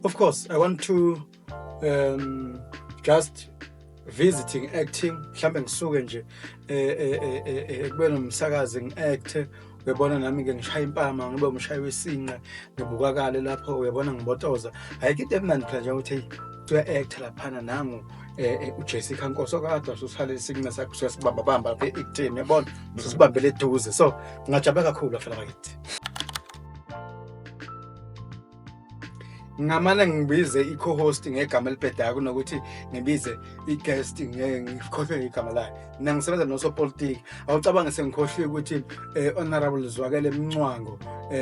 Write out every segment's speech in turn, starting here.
Of course I want to just visiting acting, mhlambe ngisuke nje kube nomsakazi ngi-acte, uyabona nami ke ngishaya impama, ngibe umshayi wesinqa, ngibukakale lapho, uyabona, ngibotoza. Ayikho into emnandi phela njengokuthi hey, uya-acta laphana nangu uJessica Nkosi okade usuthwale isinqa sakho siyasibambabamba lapha e-acting, uyabona, usibambele eduze. So ngingajabula kakhulu afela bakithi. Ngamane ngibize i-co-host ngegama elibhedayo kunokuthi ngibize i-guest ngeke ngikhohlwe igama layo. Mina ngisebenza nosopolitiki, awucabange sengikhohliwe ukuthi Honorable Zwakele Mncwango,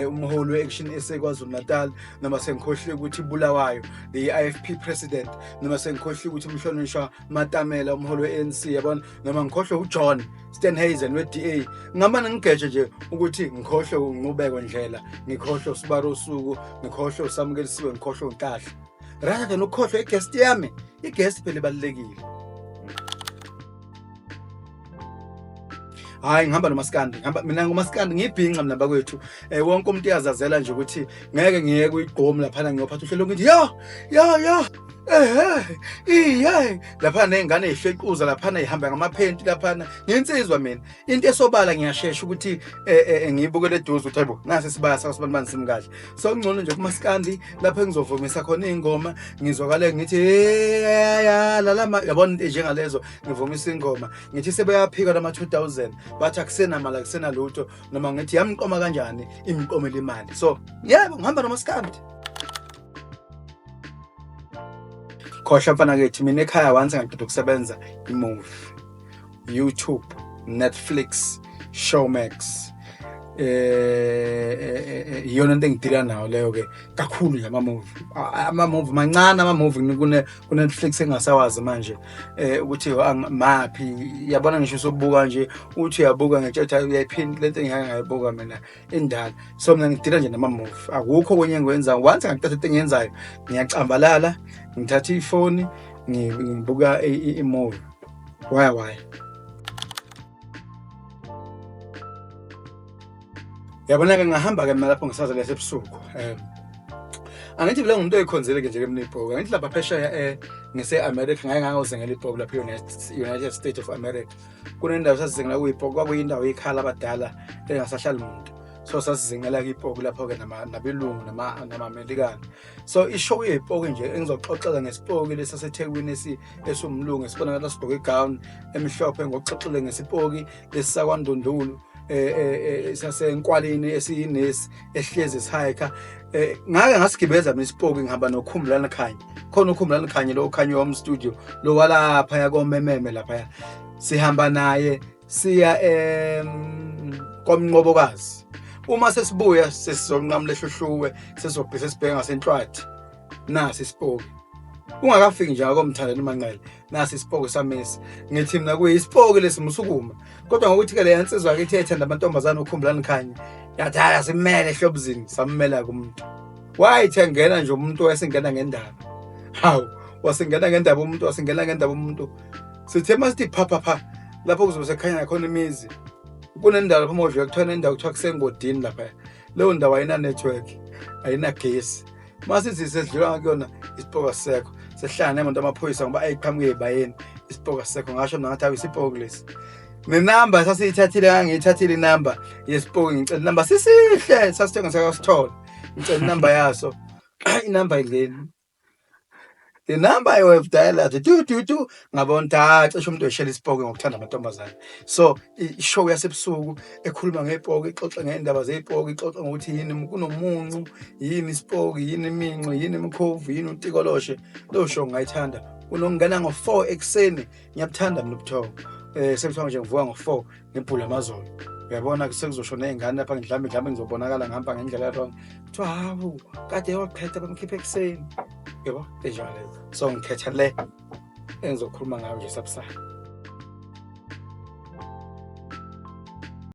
umholi we-Action SA KwaZulu Natal, noma sengikhohliwe ukuthi Bulawayo the IFP president, noma sengikhohliwe ukuthi umhlonishwa Matamela umholi we-ANC, yabona, noma ngikhohlwe uJohn Steenhuisen we-DA. Ngamane ngigeje nje ukuthi ngikhohlwe uNqubeko Ndlela, ngikhohlwe uSibaro Usuku, ngikhohlwe uSamukelisiwe, ngikhohlwe uNhlahla, rather than ukhohlwe i-guest yami. I-guest phela ibalulekile. Hayi, ngihamba nomaskandi, ngihamba mina ngomaskandi, ngiyibhinca mina bakwethu. Wonke umuntu uyazazela nje ukuthi ngeke ngiye kuyigqomu laphana ngiyophatha uhlelo ngithi yo yo yo, ehe, iye laphana ney'ngane ey'hlequza laphana y'hamba ngamaphenti laphana. Nginsizwa mina, into esobala ngiyashesha ukuthi ngiyibukele eduze ukuthi hayibo, nasi isibaya sakasibanibani simi kahle. So kungcono nje kumaskandi lapho engizovumisa khona iy'ngoma, ngizwakale ngithi ya lalama, yabona, into enjengalezo, ngivumisa ingoma ngithi sebeyaphika lama 2000 bathi akusenamali, akusenalutho, noma ngithi yamqoma kanjani imqomela imali. So yebo, ngihamba nomaskandi. Khohlwa mfana kethu, mina ekhaya once ngaqeda ukusebenza, i-movie, YouTube, Netflix, Showmax, iyona into engidila nayo leyo ke kakhulu nje, ama-movie, ama-movie mancane, ama-movie kune ku-Netflix engasawazi manje ukuthi maphi, yabona. Ngisho usobuka nje uthi uyabuka ngitsho uyayiphinda lento engeke ngayibuka mina indala. So mina ngidila nje nama-movie, akukho okunye engikwenzayo. Once ngaqeda into engiyenzayo, ngiyacambalala, ngithatha ifoni, ngibuka i-movie, waya waya. Yabona-ke, ngahamba-ke mina lapho ngisaza lesa ebusuku. Angithi vele ngumuntu oyikhonzile-ke nje ke mina ibhoku. Angithi lapha phesheya ngise-America ngake ngangozengela ibhoku lapha e-United States of America. Kunendawo sasizengela kuyibhoku, kwakuyindawo yekhala abadala engasahlali muntu. So sasizengela-ke ibhoku lapho-ke nabelungu namaMelikana. So ishow yepoki nje engizoxoxela ngesipoki lesi saseThekwini esiwumlungu esibonakala sigqoke igown emhlophe, ngokuxoxele ngesipoki lesi sakwaNdundulu sasenkwalini esiyinesi ehlezi sihayikha. Ngake ngasigibeza mina isipoki ngihamba noKhumbulani Khanye, khona uKhumbulani Khanye lo Khanye home studio lo walapha yakomememe lapha, sihamba naye siya komnqobokazi. Uma sesibuya sesizonqamula eHluhluwe, sesizobhisa sibheke ngasenhlwathi, nasi isipoki ungakafiki nje akomthandeni Manqele, nasi isipoki samisi. Ngithi mina kuyisipoki lesi, musukuma. Kodwa ngokuthi ke le nsizwa kithi ethanda amantombazane uKhumbulani Khanye yathi hayi, asimele ehlobuzini. Sammela kumuntu, wayithe ngena nje umuntu wayesengena ngendaba. Hawu, wasengena ngendaba umuntu, wasengena ngendaba umuntu. Sithe masithi pha pha pha lapho kuzobe sekhanya khona imizi, kunendawo lapho modlula kuthiwa nendawo kuthiwa kusengodini lapha, leyo ndawo ayina-network, ayinagesi. Masithi sesidlula kuyona, isipoki asisekho. Sehlala nemoto amaphoyisa ngoba ayiqhamuke ezibayeni, isipoki asisekho. Ngasho mina ngathi awu, isipoki lesi nenamba sasiyithathile, ngangiyithathile inamba yesipoki, ngicela inamba sisihle sasithenga sakasithola, ngicela inamba yaso, inamba ingeni, the number I have dialed tu tu tu. Ngabona ukuthi ha, cishe umuntu oyishela isipoki ngokuthanda amantombazane. So ishow yasebusuku ekhuluma ngepoki, ixoxe ngey'ndaba zey'poki, ixoxe ngokuthi yini kunomuncu, yini isipoki, yini imincu, yini imikhovu, yini utikoloshe, leyo show ngayithanda unokungena ngo-4 ekuseni. Ngiyabuthanda mina ubuthongo, sekuthiwa nje ngivuka ngo-4 ngibhula amazolo, uyabona, sekuzoshona iy'ngane lapha, ngidlambe mhlawumbe ngizobonakala ngihamba ngendlela wrong, kuthiwa hawu, kade yoqhetha bamkhipha ekuseni, yabo, enjalo. So ngikhetha le engizokhuluma ngayo nje sabusana.